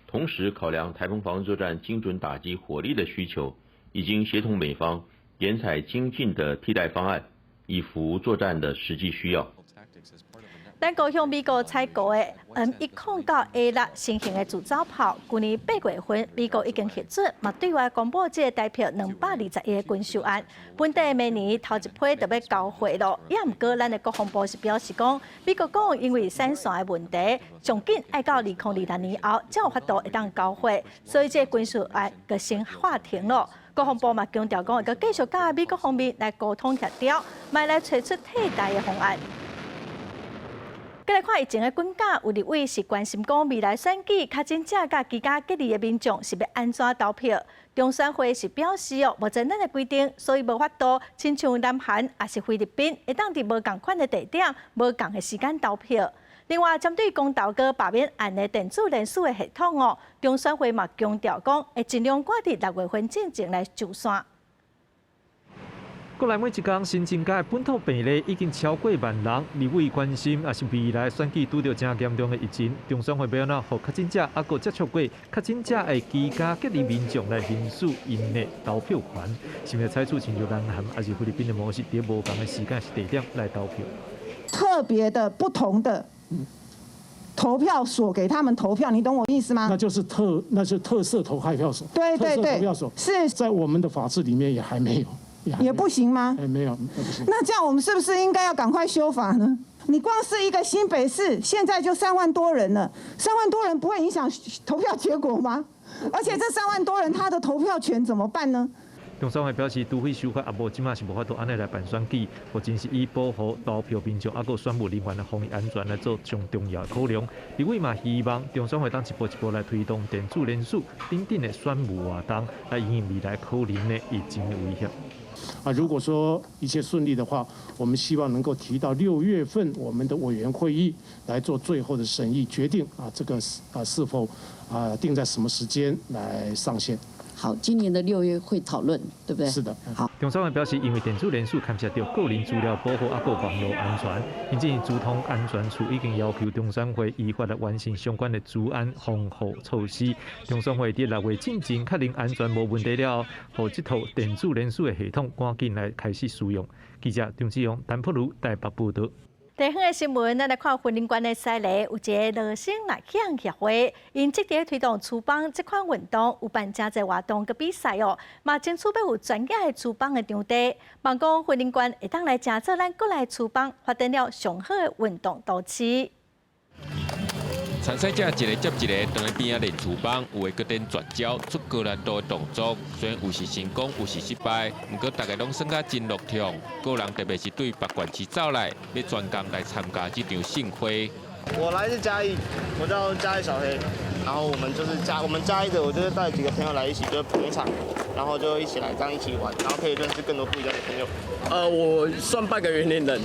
同時考量台風防禦作戰精準打擊火力的需求，已經協同美方研採精進的替代方案，以符作戰的實際需要。咱國向美國採購的 M109 A6新型的自走炮，去年8月份美國已經核准，嘛對外公布這个台票220億的軍售案。本底明年頭一批就欲交貨囉。也毋過，咱的國防部是表示講，美國講因為產線的問題，上緊愛到2026年後才有法度會當交貨，所以這个軍售案就先喊停囉。國防部嘛強調講，會閣繼續佮美國方面來溝通協調，嘛來揣出替代的方案。閣來看疫情的滾價，有立委是關心講未來選舉較真正佮居家隔離的民眾是欲按怎投票？中選會是表示哦，目前咱的規定，所以無法度親像南韓抑是菲律賓，會當佇無仝款的地點、無仝的時間投票。另外，針對公投閣罷免案的電子聯署的系統哦，中選會嘛強調講，會盡量趕佇6月份進前來上線。國內每一工新增加的本土病例已經超過萬人，立委關心也是未來選舉拄著誠嚴重的疫情，中選會欲按怎予確診者，抑閣接觸過確診者的居家隔離民眾來行使𪜶的投票權，是毋是採取親像南韓抑是菲律賓的模式，佇無仝的時間地點來投票？特別的不同的投票所給他們投票，你懂我意思嗎？那是特設投開票所，對對對，投票所是在我們的法制裡面也還沒有。也不行嗎？哎，沒有，不行。那這樣我們是不是應該要趕快修法呢？你光是一個新北市，現在就3萬多人了，三萬多人不會影響投票結果嗎？而且這三萬多人他的投票權怎麼辦呢？中選會表示，除非修法，抑無這馬是無法度按呢來辦選舉。目前是以保護投票民眾，抑閣選務人員的防疫安全來做上重要的考量。立委嘛希望中選會當一步一步來推動電子聯署等等的選務活動，來因應未來可能的疫情的威脅。啊，如果說一切順利的話，我們希望能夠提到6月份我們的委員會議來做最後的審議決定啊，這個啊是否啊定在什麼時間來上線？好，今年的6月會討論，對不對？是的。好。中選會表示，因為電子聯署牽涉著個人資料保護，抑閣網路安全，因此資通安全處已經要求中選會依法來完善相關的資安防護措施。中選會佇6月進前確認安全無問題了後，予這套電子聯署的系統趕緊來開始使用。記者張志勇、陳柏如台北報導。地方的新聞，咱來看雲林縣的西螺有一个羅生獵險協會，𪜶積極推動廚房這款運動，有辦誠濟活動佮比賽哦，嘛爭取欲有專業的廚房的場地，望講雲林縣會當來成做咱國內廚房發展了上好的運動都市。參賽者一个接一个，佇咧邊仔練廚房，有的閣練絕招，出高難度的動作。雖然有時成功，有時失敗，毋過大家攏耍甲真樂暢。個人特別是對別縣市走來，欲專工來參加這場盛會。我來自嘉義，我叫嘉義小黑，然後我們就是我們嘉義的，我就是帶幾個朋友來一起就捧場，然後就一起來這樣一起玩，然後可以認識更多不一樣的朋友。我算半個雲林人，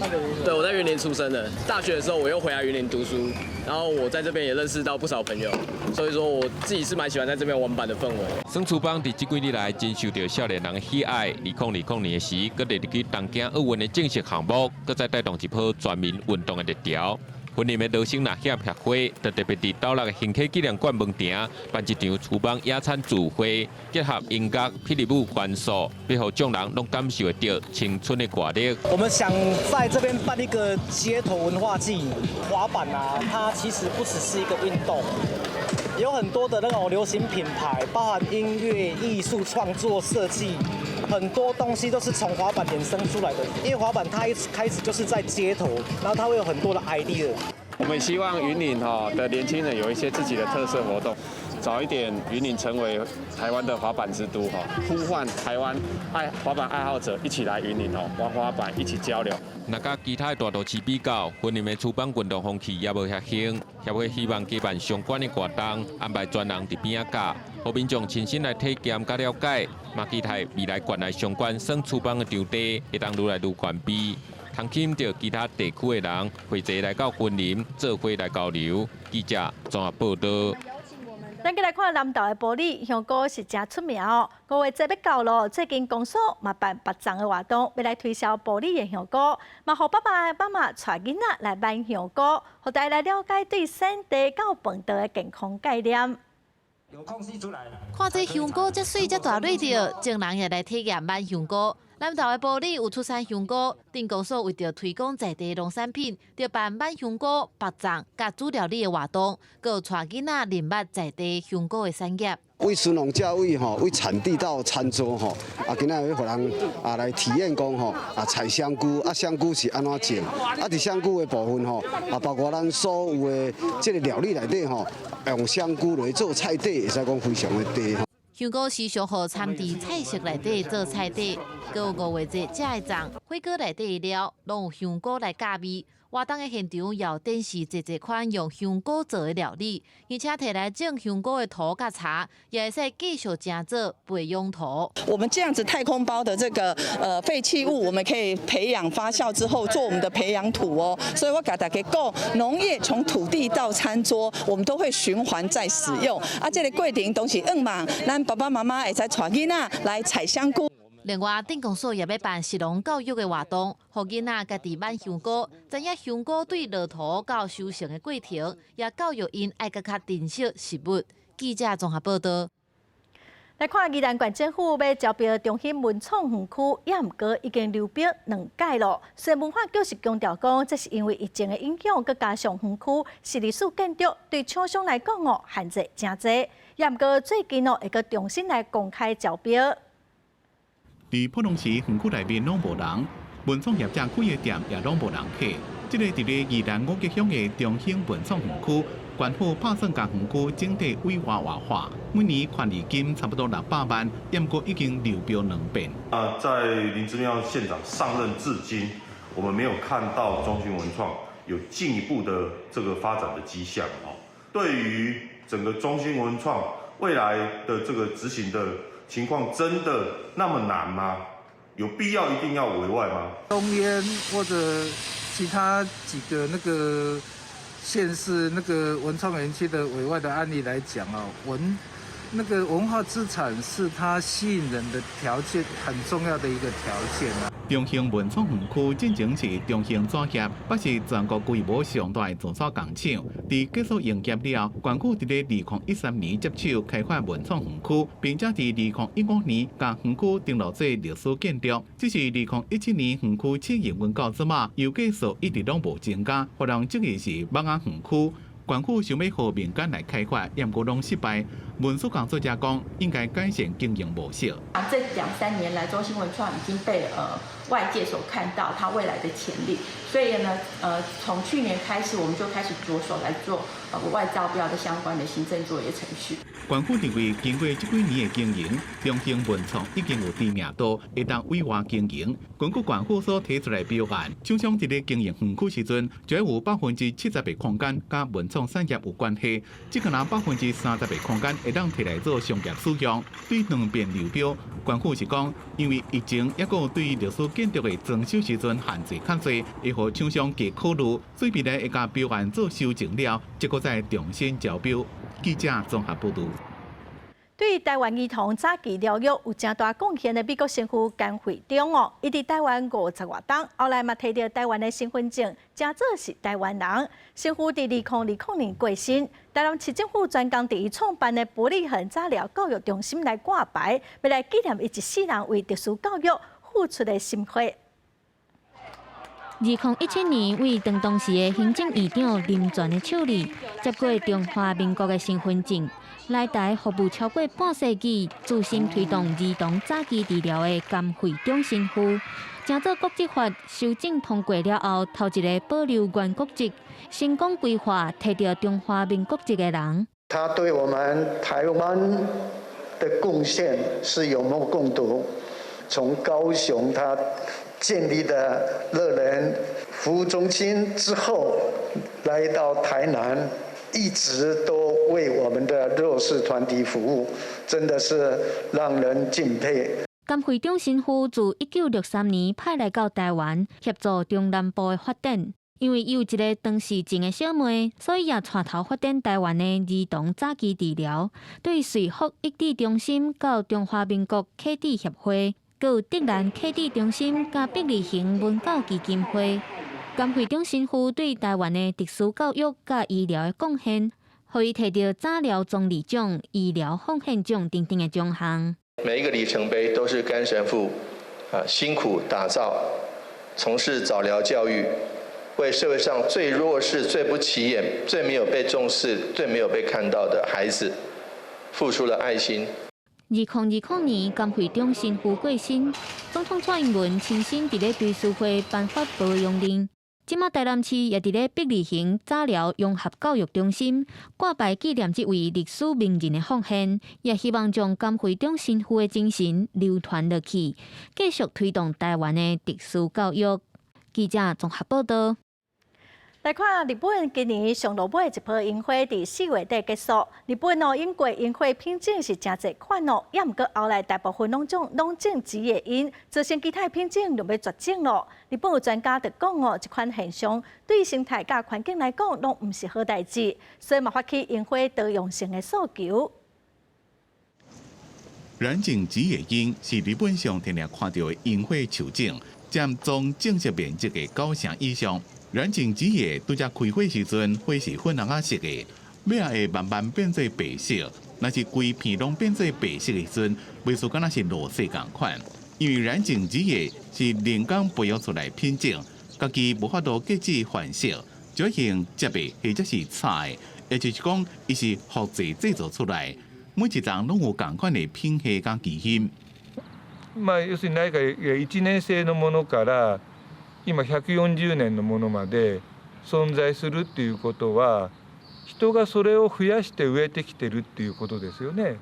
對，我在雲林出生的。大學的時候我又回來雲林讀書，然後我在這邊也認識到不少朋友，所以說我自己是蠻喜歡在這邊玩板的氛圍。耍廚房佇這幾年來真受著少年人喜愛。2020年時，閣列入去東京奧運的正式項目，閣再帶動一波全民運動的熱潮。雲林的羅生獵險協會，就特別佇斗六的興起紀念館門埕辦一場廚房野餐聚會，結合音樂、霹靂舞元素，欲予眾人攏感受得著青春的活力。我們想在這邊辦一個街頭文化祭，滑板啊，它其實不只是一個運動，有很多的那種流行品牌，包含音樂、藝術創作、設計。很多東西都是從滑板衍生出來的，因為滑板它一開始就是在街頭，然後它會有很多的 idea。我們希望雲林哈的年輕人有一些自己的特色活動，早一點雲林成為台灣的滑板之都哈，呼喚台灣愛滑板愛好者一起來雲林哦玩滑板，一起交流。若佮其他大都市比較，雲林的廚房運動風氣也無遐興，協會希望舉辦相關的活動，安排專人佇邊仔教，予民眾親身來體驗佮了解，嘛期待未來縣內相關耍廚房的場地會當愈來愈完備，通吸引著其他地區的人匯集來到雲林，做伙來交流。記者綜合報導。咱閣來看南投的埔里香菇是誠出名哦。五月節欲到囉，最近公所嘛辦別種的活動，欲來推銷埔里的香菇，嘛予爸爸媽媽帶囡仔來挽香菇，予大家來了解對產地到飯桌的健康概念。看這香菇遮媠遮大蕊著，眾人也來體驗挽香菇。南投的埔里有出產香菇，鎮公所為著推廣在地農產品，就辦挽香菇、白粽佮煮料理的活動，閣有帶囡仔認捌在地香菇的產業。對食農教育吼，對產地到餐桌吼，啊，今仔日予人啊來體驗講吼，啊採香菇，啊香菇是按怎種，啊佇香菇的部分吼，啊包括咱所有的這个料理內底吼，用香菇來做菜底，會使講非常的地。香菇時常予摻佇菜色內底做菜底，閣有五月節才會送火鍋內底的料，攏有香菇來加味。活動的現場也有展示濟濟款用香菇做的料理，而且提來種香菇的土佮柴，也會使繼續成做培養土。我們這樣子太空包的這個廢棄物，我們可以培養發酵之後做我們的培養土哦。所以我共大家講，農業從土地到餐桌，我們都會循環再使用。啊，這个過程都是向望，咱爸爸媽媽會使帶囡仔來採香菇。另外，鎮公所也欲辦食農教育的活動，予囡仔家己挽香菇，知影香菇對落土到收成的過程，也教育𪜶愛閣較珍惜食物。記者綜合報道。來看宜蘭縣政府欲招標中興文創園區，也毋過已經流標兩屆咯。雖然文化局是強調講，這是因為疫情的影響，閣加上園區是歷史建築，對廠商來講哦，限制誠濟。也毋過最近哦，會閣重新來公開招標。佇普通市園區內面攏無人，文創業者開的店也攏無人客。這个佇咧宜蘭五結鄉的中興文創園區，縣府拍算共園區整體規劃活化，每年權利金差不多600萬，毋過已經流標兩遍。啊，在林姿妙縣長上任至今，我們沒有看到中興文創有進一步的這個發展的跡象。哦，對於整個中興文創未來的這個執行的情況真的那麼難嗎？有必要一定要委外嗎？東煙或者其他幾個那個縣市那個文創園區的委外的案例來講啊，那個文化資產是它吸引人的條件，很重要的一個條件啊。中興文創園區進前是中興紙業，也是全國規模上大的造紙工廠。佇結束營業了，縣府佇咧2013年接手開發文創園區，並且佇2015年共園區登錄做歷史建築。只是2017年園區試營運到這馬，遊客數一直攏無增加，予人質疑是蠓仔園區。縣府想欲予民間來開發，毋過攏失敗。文史工作者講，應該改善經營模式。啊，這兩三年來，中興文創已經被外界所看到它未來的潛力，所以呢，從去年開始，我們就開始着手來做外招標的相關的行政作業程序。縣府認為，經過這幾年的經營，中興文創已經有知名度，會當委外經營。根據縣府所提出來標案，廠商佇咧經營園區時陣，就會有70%的空間佮文創產業有關係，這個若30%的空間會當提來做商業使用。對兩遍流標，縣府是講，因為疫情抑閣對歷史建築的裝修時陣限制較濟，會予廠商加考慮，所以未來會共標案做修正了，這閣再重新招標。記者綜合報道。對臺灣兒童早期療育有誠大貢獻的美國神父甘惠中哦，伊佇臺灣50外冬，後來嘛提著臺灣的身份證，成做是臺灣人。神父佇2020年過身，臺南市政府專工佇伊創辦的伯利恆早療教育中心來掛牌，欲來紀念伊一世人為特殊教育付出的心血。2017年，為當時的行政院長林全的手裡接過中華民國的身份證，來臺服務超過半世紀，資深推動兒童早期治療的甘惠中神父，成做國籍法修正通過了後，頭一个保留原國籍、成功歸化提著中華民國籍的人。他對我們臺灣的貢獻是有目共睹。從高雄他建立的樂仁服務中心之後，來到台南，一直都為我們的弱勢團體服務，真的是讓人敬佩。甘惠中神父自1963年派來到臺灣協助中南部的發展，因為伊有一个唐氏症的小妹，所以也帶頭發展臺灣的兒童早期治療。對瑞福育智中心到中華民國啟智協會，閣有德蘭啟智中心佮伯利恆文教基金會。甘惠中神父對臺灣的特殊教育佮醫療的貢獻，予伊提著早療總理獎、醫療奉獻獎等等的獎項。每一個里程碑都是甘神父辛苦打造，從事早療教育，為社會上最弱勢、最不起眼、最沒有被重視、最沒有被看到的孩子，付出了愛心。2020年，甘惠中神父過身，總統蔡英文親身佇咧追思會頒發保養令。這馬台南市也佇咧伯利恆早療融合教育中心掛牌紀念這位歷史名人的奉獻，也希望將甘惠中神父的精神流傳落去，繼續推動台灣的特殊教育。記者綜合報道。來看日本今年上落尾一波櫻花，佇4月底結束。日本哦，永過櫻花品種是誠濟款哦，也毋過後來大部分攏種紫葉櫻，造成其他品種就欲絕種囉。日本有專家就講哦，這款現象對生態佮環境來講，攏毋是好代誌，所以嘛發起櫻花多樣性的訴求。染井吉野櫻是日本上常看到的櫻花樹種，佔總種植面積的9成以上。染井吉野拄才開花時陣，花是粉紅仔色的，尾仔會慢慢變做白色。若是規片攏變做白色的時陣，袂輸敢若是露水仝款。因為染井吉野是人工培育出來品種，家己無法度結籽繁殖，就用接的或者是採的，也就是講，伊是複製製造出來，每一叢攏有仝款的品系佮基因。まあ要するに何か1年生のものから今140年のものまで存在するっていうことは、人がそれを増やして植えてきてるっていうことですよね。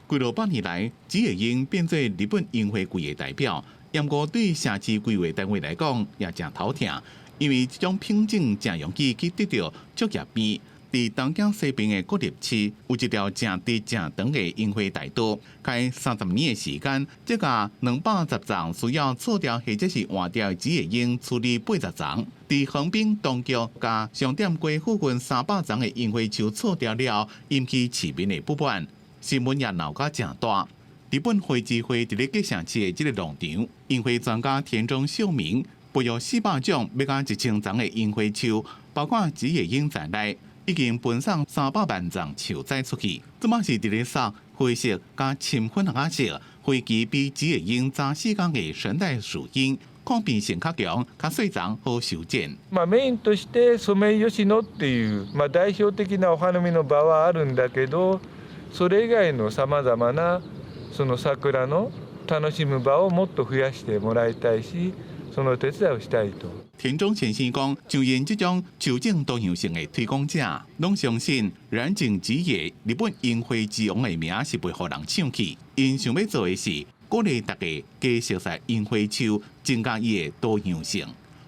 幾落百年來，紫葉櫻變做日本櫻花季的代表。毋過對城市規劃單位來講，也誠頭疼，因為這種品種誠容易去得著竹葉病。佇東京西邊的國立市，有一條誠直誠長的櫻花大道，開30年的時間，這共210叢需要銼掉或者是換掉的紫葉櫻處理80叢。佇橫濱東京佮商店街附近300叢的櫻花樹銼掉了，引起市民的不滿，新聞也鬧甲誠大。日本花之會佇咧結城市的這個農場，櫻花專家田中秀明培育400種欲佮1000叢的櫻花樹，包括紫葉櫻在內。已經分送300萬叢樹仔出去，這馬是佇咧送灰色佮深粉紅色，花期比紫葉櫻早4工的神代樹櫻，抗病性較強，較細叢好修剪。まあメインとしてソメイヨシノっていうまあ代表的なお花見の場はあるんだけど、それ以外のさまざまなその桜の楽しむ場をもっと増やしてもらいたいし、その手伝いをしたいと。田中先生講，像𪜶這種樹種多樣性的推廣者，攏相信染井吉野日本櫻花之王的名是袂予人搶去。𪜶想欲做的是鼓勵大家加熟悉櫻花樹，增加伊的多樣性。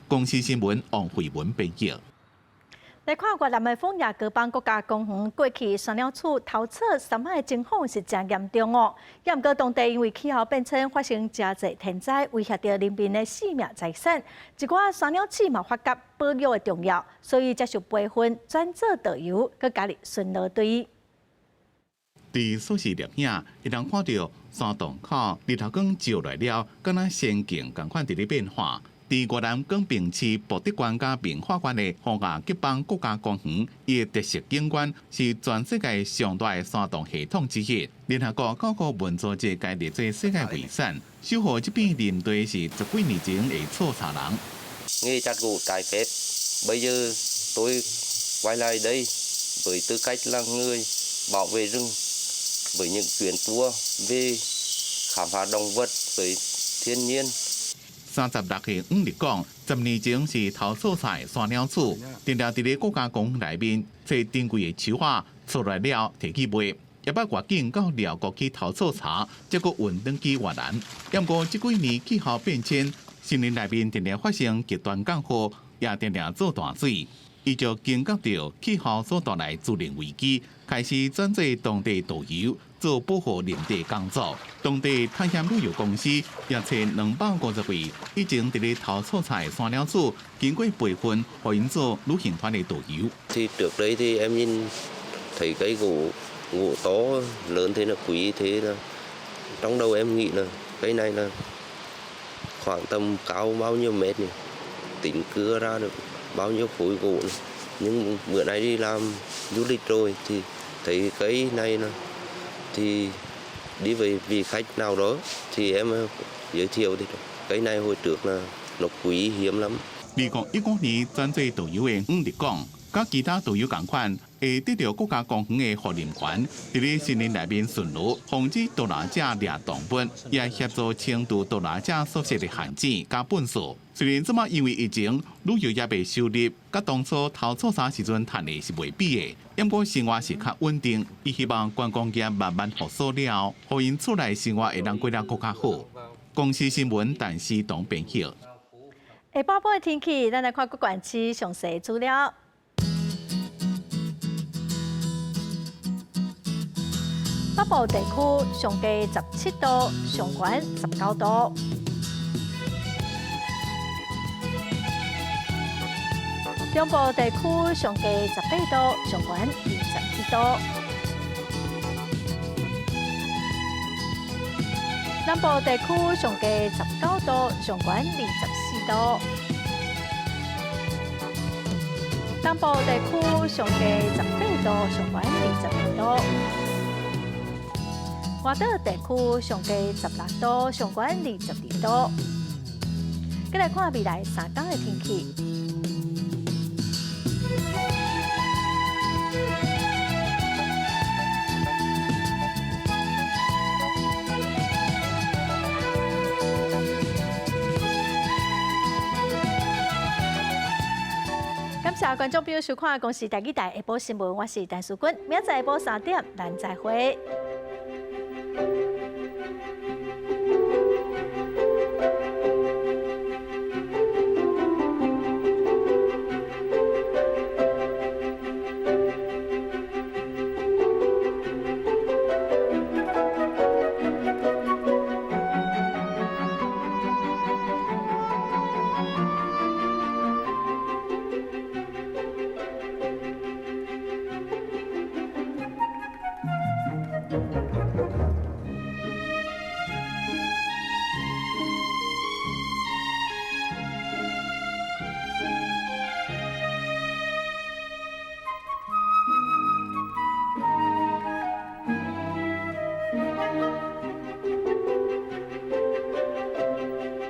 公視新聞王慧文編譯。來看越南的楓葉高邦國家公園，過去山鳥鼠偷採杉仔的情況是誠嚴重哦。也毋過當地因為氣候變遷發生誠濟天災，威脅著人民的性命財產。一寡山鳥鼠嘛發覺保育的重要，所以接受培訓，轉做導遊，閣加入巡邏隊。佇蘇氏獵影，會當看著山洞口日頭光照來了，敢若仙境仝款佇咧變化。佇越南廣平市博德縣佮寧化縣的風亞吉邦國家公園，伊的特色景觀是全世界上大的山洞系統之一。聯合國教科文組織共列做世界遺產，守護這片林地是十幾年前的採茶人。 Nghề chặt gỗ trái phép, bây giờ tôi quay lại đây với tư cách là người bảo vệ rừng, với những chuyến tour về khám phá động vật với thiên nhiên. 36歲黃立講，10年前是偷採菜山鳥鼠，定定佇咧國家公園內面揣珍貴的樹仔，出來了提去賣，也捌越境到寮國去偷採茶，才閣運轉去越南。毋過這幾年氣候變遷，森林內面定定發生極端降雨，也定定做大水，伊就驚覺著氣候所帶來自然危機，開始轉做當地導遊。做保護林地工作，當地探險旅遊公司也揣250位以前佇咧偷採菜山鳥鼠，經過培訓，予𪜶做旅行團的導遊。 Thì trước đây thì em nhìn thấy cây gỗ gỗ to lớn thế là quý thế là trong đầu em nghĩ là cây này là khoảng tầm cao bao nhiêu mét nhỉ, tính cưa ra được bao nhiêu khối gỗ này. Nhưng bữa nay đi làm du lịch rồi thì thấy cây này là thì đi với vị khách nào đó thì em giới thiệu thì cây này hồi trước là nó quý hiếm lắm. 2015年轉做導遊的黃立講，佮其他導遊仝款，會得著國家公園的護林員，佇咧森林內面巡邏，防止毒獵者掠動物，也協助清除毒獵者所設的陷阱佮糞埽。雖然這馬因為疫情，旅遊業的收入佮當初頭做啥時陣趁的是袂比的，毋過生活是較穩定。伊希望觀光業慢慢復甦了後，予𪜶厝內生活會當過得閣較好。公視新聞，陳思彤編譯。下晡晡的天氣，咱來看各縣市詳細資料。北部地區上低17度，上懸19度。中部地區上低18度，上懸21度。南部地區上低19度，上懸24度。東部地區上低18度，上懸22度。外島地區上低16度，上懸22度。閣來看未來3工的天氣。感謝觀眾朋友收看《公視台語台》下晡新聞，我是陳淑君，明仔載下晡3點，咱再會。